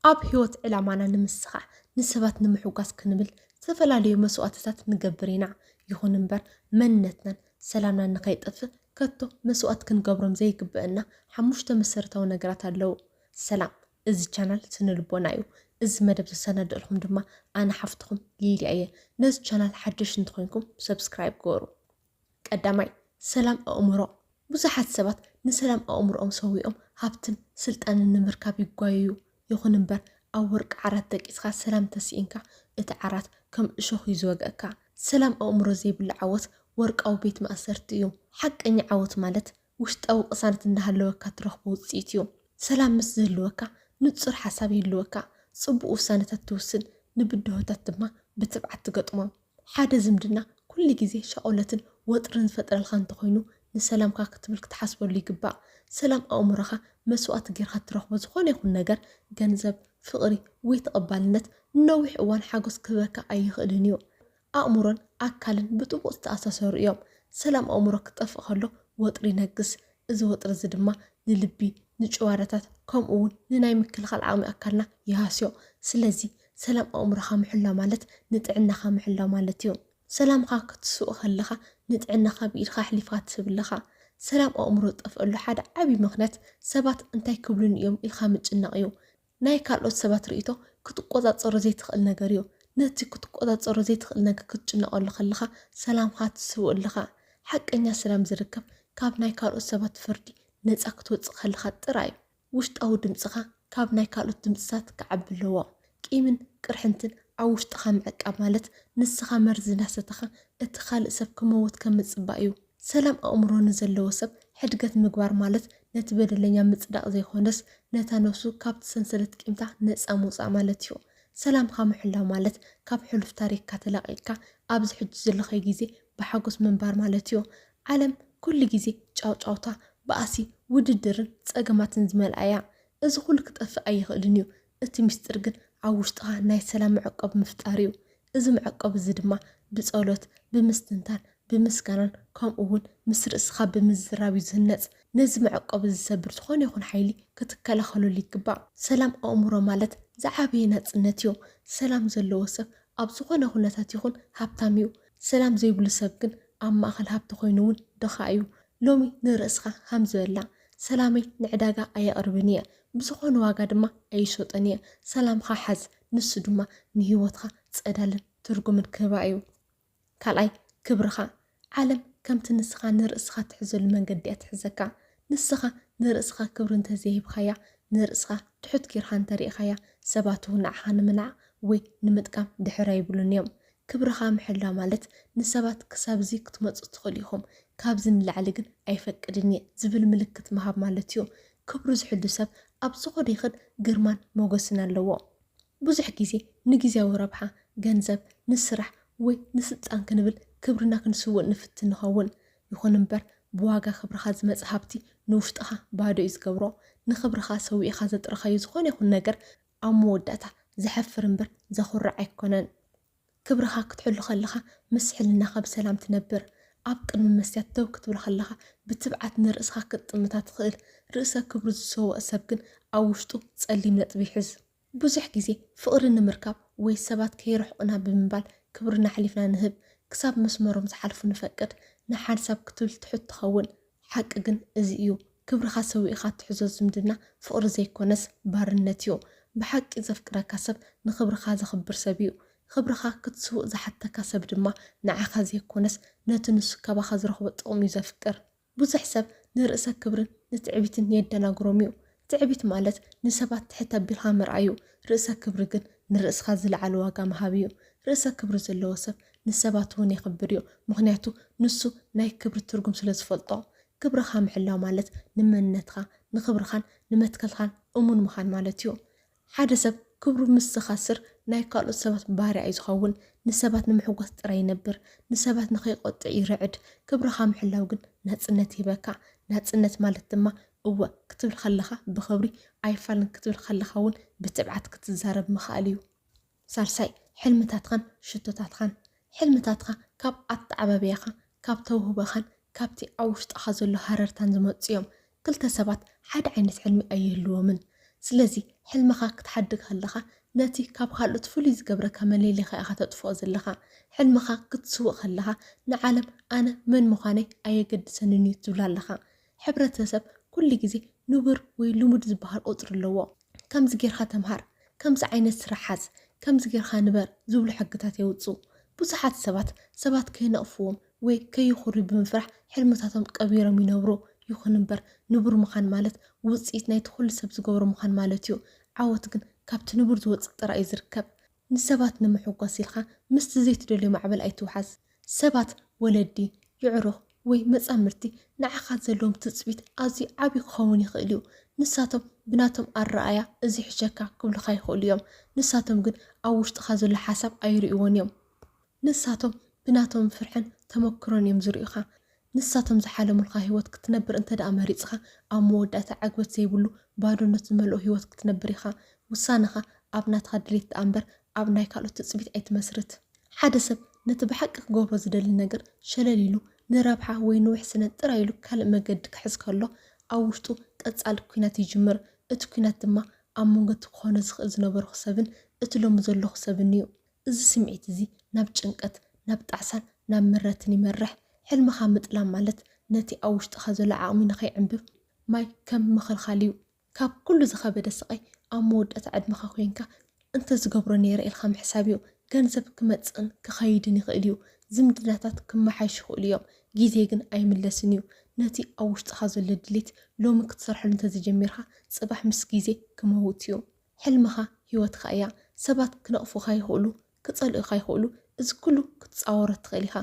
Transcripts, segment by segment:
ኣብ ህይወት ዕላማና ንምስኻዕ ንሰባት ንምሕጓስ ክንብል ዝተፈላለዩ መስዋእትታት ንገብር ኢና። ይኹን እምበር መንነትናን ሰላምናን ንኸይጠፍእ ከቶ መስዋእት ክንገብሮም ዘይግበአና ሓሙሽተ መሰረታዊ ነገራት ኣለዉ። ሰላም፣ እዚ ቻናል ስነ ልቦና እዩ። እዚ መደብ ዘሰናደልኩም ድማ ኣነ ሓፍትኹም ሊድያ እየ። ነዚ ቻናል ሓደሽ እንተኾይንኩም ሰብስክራይብ ገበሩ። ቀዳማይ፣ ሰላም ኣእምሮ። ብዙሓት ሰባት ንሰላም ኣእምሮኦም ሰዊኦም ሃብትን ስልጣንን ንምርካብ ይጓየዩ። ይኹን እምበር ኣብ ወርቂ ዓራት ደቂስካ ሰላም ተስኢንካ እቲ ዓራት ከም እሾኽ እዩ ዝወግአካ። ሰላም ኣእምሮ ዘይብሉ ዓወት ወርቃዊ ቤት ማእሰርቲ እዩ። ሓቀኛ ዓወት ማለት ውሽጣዊ ቅሳነት እንዳሃለወካ ትረኽቦ ውፅኢት እዩ። ሰላም ምስ ዝህልወካ ንፁር ሓሳብ ይህልወካ፣ ፅቡቅ ውሳነታት ትውስን፣ ንብድሆታት ድማ ብትብዓት ትገጥሞም። ሓደ ዝምድና ኩሉ ግዜ ሻኦለትን ወጥርን ዝፈጥረልካ እንተኾይኑ ንሰላምካ ክትብል ክትሓስበሉ ይግባእ። ሰላም ኣእምሮኻ መስዋእቲ ጌርካ ትረኽቦ ዝኾነ ይኹን ነገር፣ ገንዘብ፣ ፍቕሪ ወይ ተቐባልነት ንነዊሕ እዋን ሓጎስ ክህበካ ኣይኽእልን እዩ። ኣእምሮን ኣካልን ብጥቡቕ ዝተኣሳሰሩ እዮም። ሰላም ኣእምሮ ክጠፍእ ከሎ ወጥሪ ይነግስ። እዚ ወጥሪ እዚ ድማ ንልቢ፣ ንጭዋዳታት ከምኡ እውን ንናይ ምክልኻል ዓቕሚ ኣካልና ይሃስዮ። ስለዚ ሰላም ኣእምሮኻ ምሕላው ማለት ንጥዕናኻ ምሕላው ማለት እዩ። ሰላምካ ክትስኡ ከለኻ ንጥዕናኻ ብኢድካ ኣሕሊፍካ ትህብ ኣለኻ። ሰላም ኣእምሮ ዝጠፍአሉ ሓደ ዓብዪ ምኽንያት ሰባት እንታይ ክብሉኒ እዮም ኢልካ ምጭናቕ እዩ። ናይ ካልኦት ሰባት ርእይቶ ክትቆጻጸሮ ዘይትኽእል ነገር እዩ። ነቲ ክትቆጻጸሮ ዘይትኽእል ነገር ክትጭነቐሉ ከለኻ ሰላምካ ትስውእ ኣለኻ። ሓቀኛ ሰላም ዝርከብ ካብ ናይ ካልኦት ሰባት ፍርዲ ነጻ ክትወጽእ ከለኻ ጥራይ እዩ። ውሽጣዊ ድምጽኻ ካብ ናይ ካልኦት ድምጽታት ክዓቢ ኣለዎ። ቂምን ቅርሕንትን ኣብ ውሽጥኻ ምዕቃብ ማለት ንስኻ መርዚ እናሰተኻ እቲ ካልእ ሰብ ክመውት ከም ምጽባእ እዩ። ሰላም ኣእምሮ ንዘለዎ ሰብ ሕድገት ምግባር ማለት ነቲ በደለኛ ምጽዳቕ ዘይኮነስ ነታ ነፍሱ ካብቲ ሰንሰለት ቂምታ ነጻ ምውጻእ ማለት እዩ። ሰላምካ ምሕላው ማለት ካብ ሕሉፍ ታሪኽካ ተላቒቕካ ኣብዚ ሕጂ ዘለኻዮ ግዜ ብሓጎስ ምንባር ማለት እዩ። ዓለም ኩሉ ግዜ ጫውጫውታ፣ ባእሲ፣ ውድድርን ጸገማትን ዝመልኣ እያ። እዚ ኩሉ ክጠፍእ ኣይኽእልን እዩ። እቲ ምስጢር ግን ኣብ ውሽጥኻ ናይ ሰላም መዕቆቢ ምፍጣር እዩ። እዚ መዕቆቢ እዚ ድማ ብጸሎት፣ ብምስትንታን፣ ብምስጋናን ከምኡ እውን ምስ ርእስኻ ብምዝራብ እዩ ዝህነጽ። ነዚ መዕቆቢ ዝሰብር ዝኾነ ይኹን ሓይሊ ክትከላኸለሉ ይግባእ። ሰላም ኣእምሮ ማለት ዝዓበየ ናጽነት እዩ። ሰላም ዘለዎ ሰብ ኣብ ዝኾነ ኩነታት ይኹን ሃብታም እዩ። ሰላም ዘይብሉ ሰብ ግን ኣብ ማእከል ሃብቲ ኮይኑ እውን ድኻ እዩ። ሎሚ ንርእስኻ ሃም ዝበላ፣ ሰላመይ ንዕዳጋ ኣየቕርብን እየ፣ ብዝኾነ ዋጋ ድማ ኣይሸጦን እየ። ሰላምኻ ሓዝ፣ ንሱ ድማ ንህይወትካ ጸዳልን ትርጉምን ክህባ እዩ። ካልኣይ፣ ክብርኻ። ዓለም ከምቲ ንስኻ ንርእስኻ ትሕዘሉ መንገዲ እያ ትሕዘካ። ንስኻ ንርእስኻ ክብሪ እንተዘይሂብካያ፣ ንርእስኻ ትሑት ጌርካ እንተሪእኻያ፣ ሰባት እውን ንዓኻ ንምንዓቕ ወይ ንምጥቃም ድሕር ኣይብሉን እዮም። ክብርኻ ምሕላው ማለት ንሰባት ክሳብዚ ክትመጹ ትኽእሉ ኢኹም፣ ካብዚ ንላዕሊ ግን ኣይፈቅድን እየ ዝብል ምልክት ምሃብ ማለት እዩ። ክብሩ ዝሕሉ ሰብ ኣብ ዝኾነ ይኽድ ግርማን ሞገስን ኣለዎ። ብዙሕ ግዜ ንግዜያዊ ረብሓ፣ ገንዘብ፣ ንስራሕ ወይ ንስልጣን ክንብል ክብርና ክንስውእ ንፍትን ንኸውን። ይኹን እምበር ብዋጋ ክብርኻ ዝመጽእ ሃብቲ ንውሽጥኻ ባዶ እዩ ዝገብሮ። ንኽብርኻ ሰዊእኻ ዘጥረኻዮ ዝኾነ ይኹን ነገር ኣብ መወዳእታ ዘሕፍር እምበር ዘኹርዕ ኣይኮነን። ክብርኻ ክትሕሉ ከለኻ ምስ ሕልናኻ ብሰላም ትነብር። ኣብ ቅድሚ መስትያት ደው ክትብል ከለኻ ብትብዓት ንርእስኻ ክትጥምታ ትኽእል። ርእሰ ክብሩ ዝሰወአ ሰብ ግን ኣብ ውሽጡ ጸሊም ነጥቢ ይሕዝ። ብዙሕ ግዜ ፍቕሪ ንምርካብ ወይ ሰባት ከይርሕቑና ብምባል ክብርና ኣሕሊፍና ንህብ። ክሳብ መስመሮም ዝሓልፉ ንፈቅድ። ንሓንሳብ ክትብል ትሑት ትኸውን። ሓቂ ግን እዚ እዩ። ክብርኻ ሰዊእኻ ትሕዞ ዝምድና ፍቕሪ ዘይኮነስ ባርነት እዩ። ብሓቂ ዘፍቅረካ ሰብ ንኽብርኻ ዘኽብር ሰብ እዩ። ክብርኻ ክትስውእ ዝሓተካ ሰብ ድማ ንዓኻ ዘይኮነስ ነቲ ንሱ ካባኻ ዝረኽቦ ጥቕሚ እዩ ዘፍቅር። ብዙሕ ሰብ ንርእሰ ክብርን ንትዕቢትን የደናግሮም እዩ። ትዕቢት ማለት ንሰባት ትሕት ኣቢልካ ምርኣይ እዩ። ርእሰ ክብሪ ግን ንርእስኻ ዝለዓለ ዋጋ ምሃብ እዩ። ርእሰ ክብሪ ዘለዎ ሰብ ንሰባት እውን የኽብር እዩ። ምኽንያቱ ንሱ ናይ ክብሪ ትርጉም ስለ ዝፈልጦ። ክብርኻ ምሕላው ማለት ንመንነትኻ፣ ንኽብርኻን ንመትከልካን እሙን ምዃን ማለት እዩ። ሓደ ሰብ ክብሩ ምስ ዝኸስር ናይ ካልኦት ሰባት ባርያ እዩ ዝኸውን። ንሰባት ንምሕጓስ ጥራይ ይነብር። ንሰባት ንኸይቆጥዕ ይርዕድ። ክብርኻ ምሕላው ግን ናጽነት ይህበካ። ናጽነት ማለት ድማ እወ ክትብል ከለኻ ብኽብሪ፣ ኣይፋልን ክትብል ከለኻ እውን ብትብዓት ክትዛረብ ምኽኣል እዩ። ሳልሳይ፣ ሕልምታትኻን ሽቶታትኻን። ሕልምታትካ ካብ ኣተዓባብያኻ፣ ካብ ተውህቦኻን ካብቲ ኣብ ውሽጥኻ ዘሎ ሃረርታን ዝመጹ እዮም። ክልተ ሰባት ሓደ ዓይነት ሕልሚ ኣይህልዎምን። ስለዚ ሕልምኻ ክትሓድግ ከለኻ፣ ነቲ ካብ ካልኦት ፍሉይ ዝገብረካ መለለይኻ ኢኻ ተጥፍኦ ዘለኻ። ሕልምኻ ክትስውእ ከለኻ፣ ንዓለም ኣነ መን ምዃነይ ኣየገድሰንን እዩ ትብላ ኣለኻ። ሕብረተሰብ ኩሉ ግዜ ንቡር ወይ ልሙድ ዝበሃል ቁጽሪ ኣለዎ። ከምዚ ጌርካ ተምሃር፣ ከምዚ ዓይነት ስራሕ ሓዝ፣ ከምዚ ጌርካ ንበር ዝብሉ ሕግታት የውጽኡ። ብዙሓት ሰባት፣ ሰባት ከይነቕፍዎም ወይ ከይኹርዩ ብምፍራሕ ሕልምታቶም ቀቢሮም ይነብሩ። ይኹን እምበር፣ ንቡር ምዃን ማለት ውጽኢት ናይቲ ኩሉ ሰብ ዝገብሮ ምዃን ማለት እዩ። ዓወት ግን ካብቲ ንቡር ዝወጽእ ጥራይ እዩ ዝርከብ። ንሰባት ንምሕጓስ ኢልካ ምስቲ ዘይትደልዮ ማዕበል ኣይትውሓዝ። ሰባት፣ ወለዲ፣ የዕሩኽ ወይ መጻምድቲ ንዓኻ ዘለዎም ትጽቢት ኣዝዩ ዓቢ ክኸውን ይኽእል እዩ። ንሳቶም ብናቶም ኣረኣእያ እዚ ይሕሸካ ክብሉኻ ይኽእሉ እዮም። ንሳቶም ግን ኣብ ውሽጥኻ ዘሎ ሓሳብ ኣይርእይዎን እዮም። ንሳቶም ብናቶም ፍርሕን ተመክሮን እዮም ዝርእዩኻ። ንሳቶም ዝሓለሙልካ ህይወት ክትነብር እንተ ደኣ መሪጽኻ፣ ኣብ መወዳእታ ዕግበት ዘይብሉ ባዶነት ዝመልኦ ህይወት ክትነብር ኢኻ። ውሳነኻ ኣብ ናትኻ ድሌት ደኣ እምበር ኣብ ናይ ካልኦት ትጽቢት ኣይትመስርት። ሓደ ሰብ ነቲ ብሓቂ ክገብሮ ዝደሊ ነገር ሸለል ኢሉ ንረብሓ ወይ ንውሕስነት ጥራይ ኢሉ ካልእ መገዲ ክሕዝ ከሎ፣ ኣብ ውሽጡ ቀጻሊ ኲናት ይጅምር። እቲ ኲናት ድማ ኣብ መንጎ እቲ ክኾኖ ዝኽእል ዝነበርኩ ሰብን እቲ ሎሚ ዘለኹ ሰብን እዩ። እዚ ስምዒት እዚ ናብ ጭንቀት፣ ናብ ጣዕሳን ናብ ምረትን ይመርሕ። ሕልምኻ ምጥላም ማለት ነቲ ኣብ ውሽጥኻ ዘሎ ዓቕሚ ንኸይዕንብብ ማይ ከም ምኽልኻል እዩ። ካብ ኩሉ ዝኸበደ ስቓይ ኣብ መወዳእታ ዕድመኻ ኮይንካ እንተ ዝገብሮ ነይረ ኢልካ ምሕሳብ እዩ። ገንዘብ ክመጽእን ክኸይድን ይኽእል እዩ። ዝምድናታት ክመሓየሹ ይኽእሉ እዮም። ግዜ ግን ኣይምለስን እዩ። ነቲ ኣብ ውሽጥኻ ዘሎ ድሌት ሎሚ ክትሰርሐሉ እንተዘይጀሚርካ፣ ጽባሕ ምስ ግዜ ክመውት እዩ። ሕልምኻ ህይወትካ እያ። ሰባት ክነቕፉኻ ይኽእሉ፣ ክጸልኡኻ ይኽእሉ። እዚ ኩሉ ክትጻወሮ ትኽእል ኢኻ።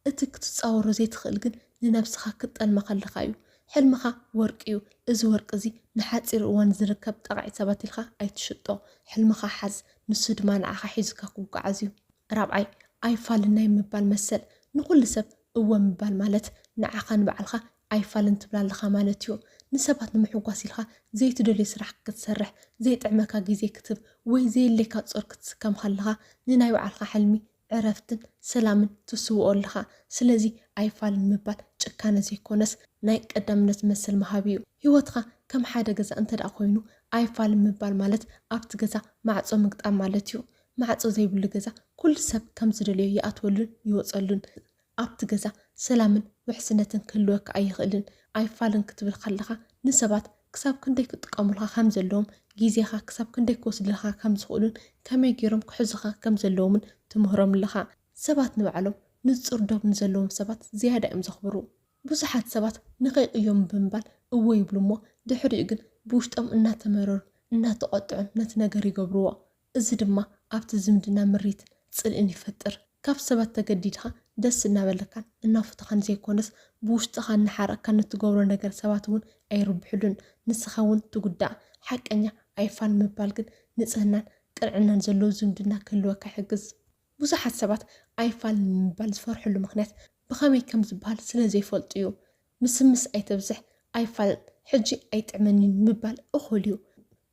እቲ ክትጻወሮ ዘይትኽእል ግን ንነብስኻ ክትጠልማ ከለኻ እዩ። ሕልምኻ ወርቂ እዩ። እዚ ወርቂ እዚ ንሓጺር እዋን ዝርከብ ጠቓዒ ሰባት ኢልካ ኣይትሽጦ። ሕልምኻ ሓዝ፣ ንሱ ድማ ንዓኻ ሒዙካ ክጓዓዝ እዩ። ራብዓይ፣ ኣይፋልን ናይ ምባል መሰል። ንኹሉ ሰብ እወ ምባል ማለት ንዓኻ ንባዕልኻ ኣይፋልን ትብል ኣለኻ ማለት እዩ። ንሰባት ንምሕጓስ ኢልካ ዘይትደልዮ ስራሕ ክትሰርሕ፣ ዘይጥዕመካ ግዜ ክትህብ ወይ ዘየድልየካ ጾር ክትስከም ከለኻ፣ ንናይ ባዕልኻ ሕልሚ ዕረፍትን ሰላምን ትስውኦ ኣለኻ። ስለዚ ኣይፋልን ምባል ጭካነ ዘይኮነስ ናይ ቀዳምነት መሰል ምሃብ እዩ። ህይወትኻ ከም ሓደ ገዛ እንተ ደኣ ኮይኑ ኣይፋልን ምባል ማለት ኣብቲ ገዛ ማዕጾ ምግጣም ማለት እዩ። ማዕጾ ዘይብሉ ገዛ ኩሉ ሰብ ከም ዝደልዮ ይኣትወሉን ይወጸሉን። ኣብቲ ገዛ ሰላምን ውሕስነትን ክህልወካ ኣይኽእልን። ኣይፋልን ክትብል ከለኻ ንሰባት ክሳብ ክንደይ ክጥቀሙልካ ከም ዘለዎም፣ ግዜኻ ክሳብ ክንደይ ክወስድልካ ከም ዝኽእሉን ከመይ ገይሮም ክሕዙኻ ከም ዘለዎምን ትምህሮም ኣለኻ። ሰባት ንባዕሎም ንጹር ዶብ ንዘለዎም ሰባት ዝያዳ እዮም ዘኽብሩ። ብዙሓት ሰባት ንኸይቅየሙ ብምባል እወ ይብሉ እሞ ድሕሪኡ ግን ብውሽጦም እናተመረሩን እናተቖጥዑን ነቲ ነገር ይገብርዎ። እዚ ድማ ኣብቲ ዝምድና ምሬትን ጽልእን ይፈጥር። ካብ ሰባት ተገዲድካ ደስ እናበለካን እናፈተኻን ዘይኮነስ ብውሽጥኻ እናሓረቕካ ንትገብሮ ነገር ሰባት እውን ኣይርብሕሉን። ንስኻ እውን ትጉዳእ። ሓቀኛ ኣይፋል ምባል ግን ንጽህናን ቅንዕናን ዘለዎ ዝምድና ክህልወካ ይሕግዝ። ብዙሓት ሰባት ኣይፋልን ንምባል ዝፈርሕሉ ምኽንያት ብኸመይ ከም ዝበሃል ስለ ዘይፈልጡ እዩ። ምስምስ ኣይተብዝሕ፣ ኣይፋልን፣ ሕጂ ኣይጥዕመንን ምባል እኹል እዩ።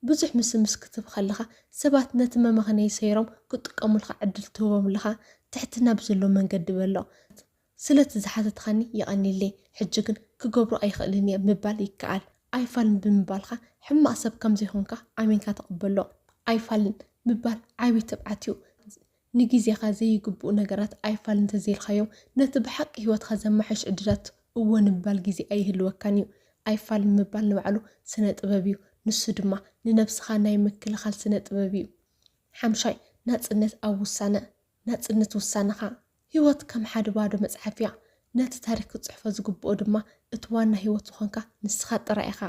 ብዙሕ ምስምስ ክትህብ ከለኻ ሰባት ነቲ መመኽነዪ ሰይሮም ክጥቀሙልካ ዕድል ትህቦም ኣለኻ። ትሕትና ብዘለዎ መንገዲ በሎ። ስለቲ ዝሓተትካኒ የቐንየለይ፣ ሕጂ ግን ክገብሮ ኣይኽእልን እየ ምባል ይከኣል። ኣይፋልን ብምባልካ ሕማቕ ሰብ ከም ዘይኮንካ ኣሚንካ ተቐበሎ። ኣይፋልን ምባል ዓቢ ትብዓት እዩ። ንግዜኻ ዘይግብኡ ነገራት ኣይፋል እንተዘይልካዮም፣ ነቲ ብሓቂ ህይወትካ ዘማሕሽ ዕድላት እወ ንምባል ግዜ ኣይህልወካን እዩ። ኣይፋል ምባል ንባዕሉ ስነ ጥበብ እዩ። ንሱ ድማ ንነብስኻ ናይ ምክልኻል ስነ ጥበብ እዩ። ሓምሻይ፣ ናጽነት ኣብ ውሳነ። ናጽነት ውሳነኻ። ህይወት ከም ሓደ ባዶ መጽሓፍ እያ። ነቲ ታሪኽ ክትጽሕፎ ዝግብኦ ድማ እቲ ዋና ህይወት ዝኾንካ ንስኻ ጥራይ ኢኻ።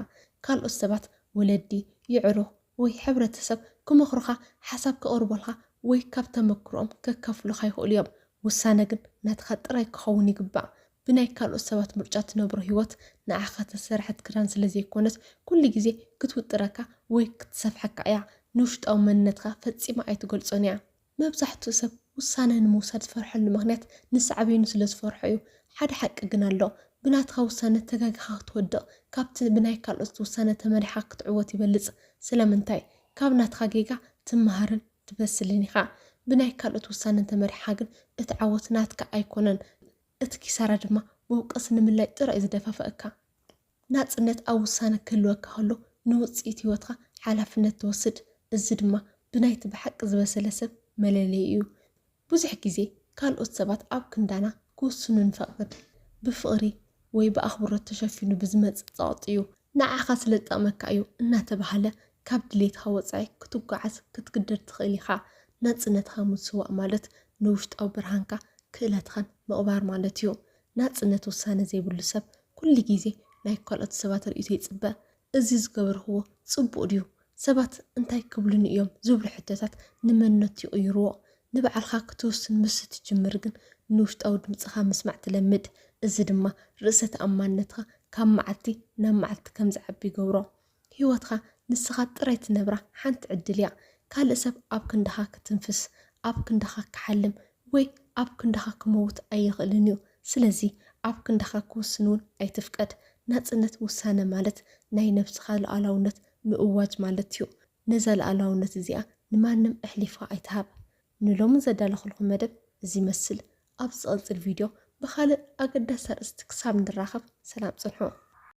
ካልኦት ሰባት፣ ወለዲ፣ የዕሩኽ ወይ ሕብረተሰብ ክመኽሩኻ፣ ሓሳብ ከቕርቡልካ ወይ ካብ ተመክሮኦም ከካፍሉኻ ይኽእሉ እዮም። ውሳነ ግን ናትኻ ጥራይ ክኸውን ይግባእ። ብናይ ካልኦት ሰባት ምርጫ ትነብሮ ህይወት ንዓኻ ተሰርሐት ክዳን ስለ ዘይኮነት፣ ኩሉ ግዜ ክትውጥረካ ወይ ክትሰፍሐካ እያ። ንውሽጣዊ መንነትካ ፈጺማ ኣይትገልጾን እያ። መብዛሕትኡ ሰብ ውሳነ ንምውሳድ ዝፈርሐሉ ምኽንያት ንሳዕቤኑ ስለ ዝፈርሖ እዩ። ሓደ ሓቂ ግን ኣሎ። ብናትኻ ውሳነ ተጋጊኻ ክትወድቕ፣ ካብቲ ብናይ ካልኦት ውሳነ ተመሪሓ ክትዕወት ይበልጽ። ስለምንታይ? ካብ ናትኻ ጌጋ ትመሃርን ትበስልን ኢኻ። ብናይ ካልኦት ውሳነ ተመሪሕኻ ግን እቲ ዓወት ናትካ ኣይኮነን። እቲ ኪሳራ ድማ መውቀሲ ንምላይ ጥራይ እዩ ዝደፋፍኣካ። ናጽነት ኣብ ውሳነ ክህልወካ ከሎ፣ ንውጽኢት ህይወትካ ሓላፍነት ትወስድ። እዚ ድማ ብናይቲ ብሓቂ ዝበሰለ ሰብ መለለይ እዩ። ብዙሕ ግዜ ካልኦት ሰባት ኣብ ክንዳና ክውስኑ ንፈቕድ። ብፍቕሪ ወይ ብኣኽብሮት ተሸፊኑ ብዝመጽእ ጸቕጢ እዩ። ንዓኻ ስለ ዝጠቕመካ እዩ እናተባህለ ካብ ድሌትኻ ወጻኢ ክትጓዓዝ ክትግደድ ትኽእል ኢኻ። ናጽነትኻ ምስዋእ ማለት ንውሽጣዊ ብርሃንካ ክእለትኻን ምቕባር ማለት እዩ። ናጽነት ውሳነ ዘይብሉ ሰብ ኩሉ ግዜ ናይ ካልኦት ሰባት ርእይቶ ይጽበ። እዚ ዝገበርኽዎ ጽቡቕ ድዩ? ሰባት እንታይ ክብሉኒ እዮም ዝብሉ ሕቶታት ንመንነት ይቕይርዎ። ንባዕልኻ ክትውስን ምስ ትጅምር ግን ንውሽጣዊ ድምጽኻ ምስማዕ ትለምድ። እዚ ድማ ርእሰ ተኣማንነትኻ ካብ መዓልቲ ናብ መዓልቲ ከም ዝዓቢ ይገብሮ። ህይወትካ ንስኻ ጥራይ ትነብራ ሓንቲ ዕድል እያ። ካልእ ሰብ ኣብ ክንድኻ ክትንፍስ፣ ኣብ ክንድኻ ክሓልም ወይ ኣብ ክንድኻ ክመውት ኣይኽእልን እዩ። ስለዚ ኣብ ክንድኻ ክውስን እውን ኣይትፍቀድ። ናጽነት ውሳነ ማለት ናይ ነብስኻ ሉዓላውነት ምእዋጅ ማለት እዩ። ነዛ ሉዓላውነት እዚኣ ንማንም ኣሕሊፍኻ ኣይትሃብ። ንሎሚ ዘዳለኹልኩም መደብ እዚ ይመስል። ኣብ ዝቕጽል ቪድዮ ብኻልእ ኣገዳሲ ኣርእስቲ ክሳብ ንራኸብ ሰላም ጽንሑ።